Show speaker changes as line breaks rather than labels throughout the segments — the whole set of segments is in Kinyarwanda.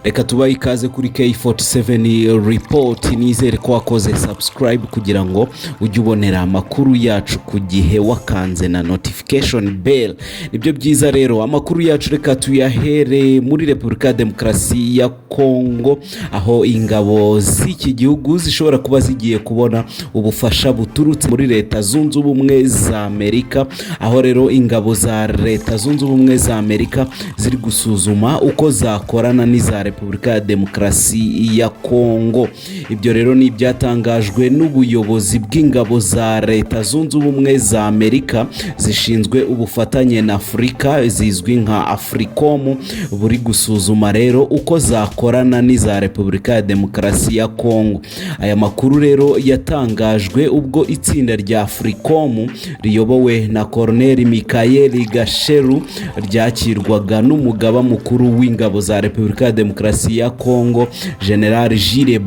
Reka tubahe ikaze kuri K47 Report. Nizere ko wakoze subscribe kugira ngo ujye ubonera amakuru yacu ku gihe, wakanze na notification bell. Nibyo byiza rero. Amakuru yacu reka tuyahere muri Repubulika ya Demokarasi ya Kongo, aho ingabo z'iki gihugu zishobora kuba zigiye kubona ubufasha buturutse muri Leta Zunze Ubumwe za Amerika, aho rero ingabo za Leta Zunze Ubumwe za Amerika ziri gusuzuma uko zakorana n'iza Repubulika ya Demokarasi ya Kongo. Ibyo rero ni ibyatangajwe n'ubuyobozi bw'ingabo za Leta Zunze Ubumwe za Amerika zishinzwe ubufatanye na Afurika, zizwi nka AFRICOM, buri gusuzuma rero uko zakorana n'iza Repubulika ya Demokarasi ya Kongo. Aya makuru rero yatangajwe ubwo itsinda rya AFRICOM riyobowe na Colonel Michael Gasheru ryakirwaga n'umugaba mukuru w'ingabo za Repubulika ya Demokarasi ya Kongo, General Jules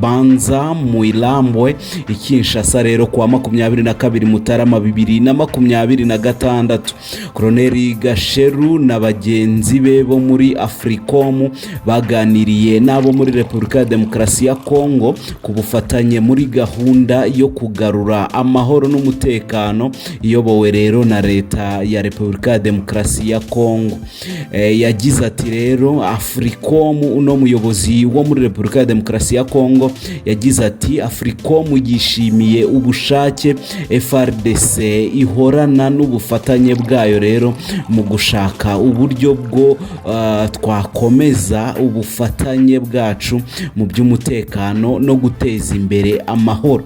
Banza Mwilambwe, i Kinshasa rero kuwa 22 Mutarama 2026. Colonel Gasheru na bagenzi be bo muri AFRICOM baganiriye n'abo muri Repubulika ya Demokarasi ya Kongo ku bufatanye muri gahunda yo kugarura amahoro n'umutekano iyobowe rero na Leta ya Repubulika ya Demokarasi ya Kongo. Yagize ati rero AFRICOM, uno muyobozi wo muri Repubulika ya Demokarasi ya Kongo yagize ati: "AFRICOM yishimiye ubushake FARDC ihorana n'ubufatanye bwayo rero mu gushaka uburyo bwo twakomeza ubufatanye bwacu mu by'umutekano no guteza imbere amahoro."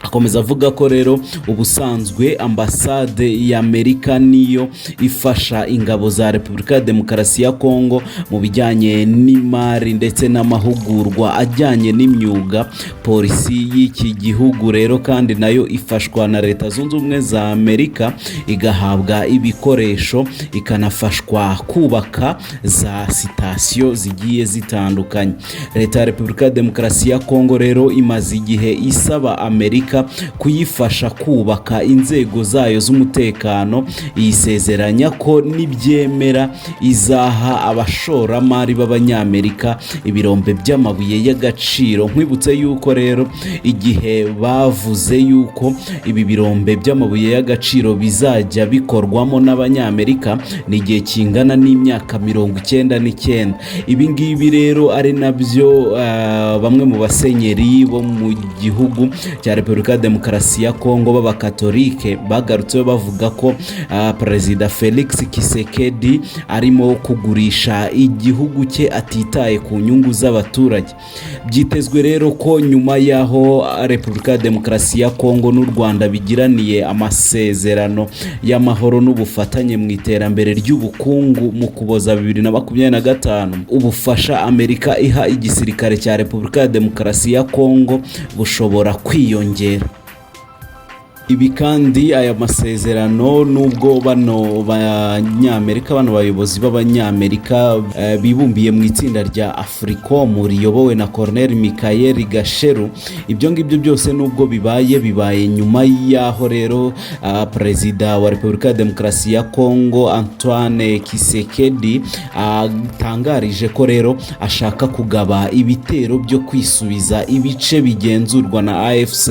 Akomeza avuga ko rero ubusanzwe ambasade y'Amerika niyo ifasha ingabo za Repubulika ya Demokarasi ya Kongo mu bijyanye n'imari ndetse n'amahugurwa ajyanye n'imyuga. Polisi y'iki gihugu rero kandi nayo ifashwa na Leta Zunze Ubumwe za Amerika, igahabwa ibikoresho, ikanafashwa kubaka za sitasiyo zigiye zitandukanye. Leta ya Repubulika ya Demokarasi ya Kongo rero imaze igihe isaba Amerika kuyifasha kubaka inzego zayo z'umutekano, iyisezeranya ko nibyemera izaha abashoramari b'Abanyamerika ibirombe by'amabuye y'agaciro. Nkwibutse yuko rero igihe bavuze yuko ibi birombe by'amabuye y'agaciro bizajya bikorwamo n'Abanyamerika ni igihe kingana n'imyaka 99. Ibi ngibi rero ari nabyo bamwe mu basenyeri bo mu gihugu cya Repubulika ya Demokarasi ya Kongo b'Abakatolike bagarutseho, bavuga ko Perezida Felix Tshisekedi arimo kugurisha igihugu cye atitaye ku nyungu z'abaturage. Byitezwe rero ko nyuma y'aho Repubulika ya Demokarasi ya Kongo n'u Rwanda bigiraniye amasezerano y'amahoro n'ubufatanye mu iterambere ry'ubukungu mu Kuboza 2025, ubufasha Amerika iha igisirikare cya Repubulika ya Demokarasi ya Kongo bushobora kwiyongera. Ibi kandi, aya masezerano, nubwo bano Banyamerika, bano bayobozi b'Abanyamerika bibumbiye mu itsinda rya AFRICOM riyobowe na Colonel Michael Gasheru, ibyo ngibyo byose nubwo bibaye, bibaye nyuma y'aho rero Perezida wa Repubulika ya Demokarasi ya Kongo Antoine Tshisekedi atangarije ko rero ashaka kugaba ibitero byo kwisubiza ibice bigenzurwa na AFC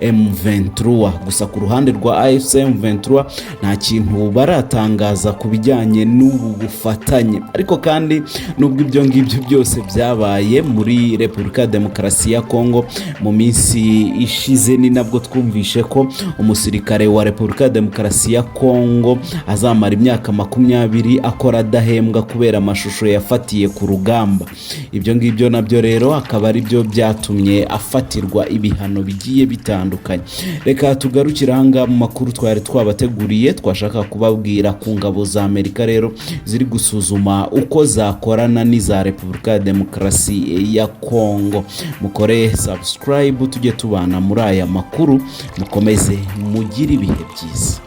M23. Gusa ku ruhande rwa AFC M23 nta kintu baratangaza ku bijyanye n'ubu bufatanye. Ariko kandi nubwo ibyo ngibyo byose byabaye muri Repubulika ya Demokarasi ya Kongo, mu minsi ishize ni nabwo twumvishe ko umusirikare wa Repubulika ya Demokarasi ya Kongo azamara imyaka 20 akora adahembwa kubera amashusho yafatiye ku rugamba. Ibyo ngibyo nabyo rero akaba ari byo byatumye afatirwa ibihano bigiye bitandukanye. Reka tugarukire ahangaha mu makuru twari twabateguriye. Twashaka kubabwira ku ngabo za Amerika rero ziri gusuzuma uko zakorana n'iza Repubulika ya Demokarasi ya Kongo. Mukore subscribe tujye tubana muri aya makuru. Mukomeze mugire ibihe byiza.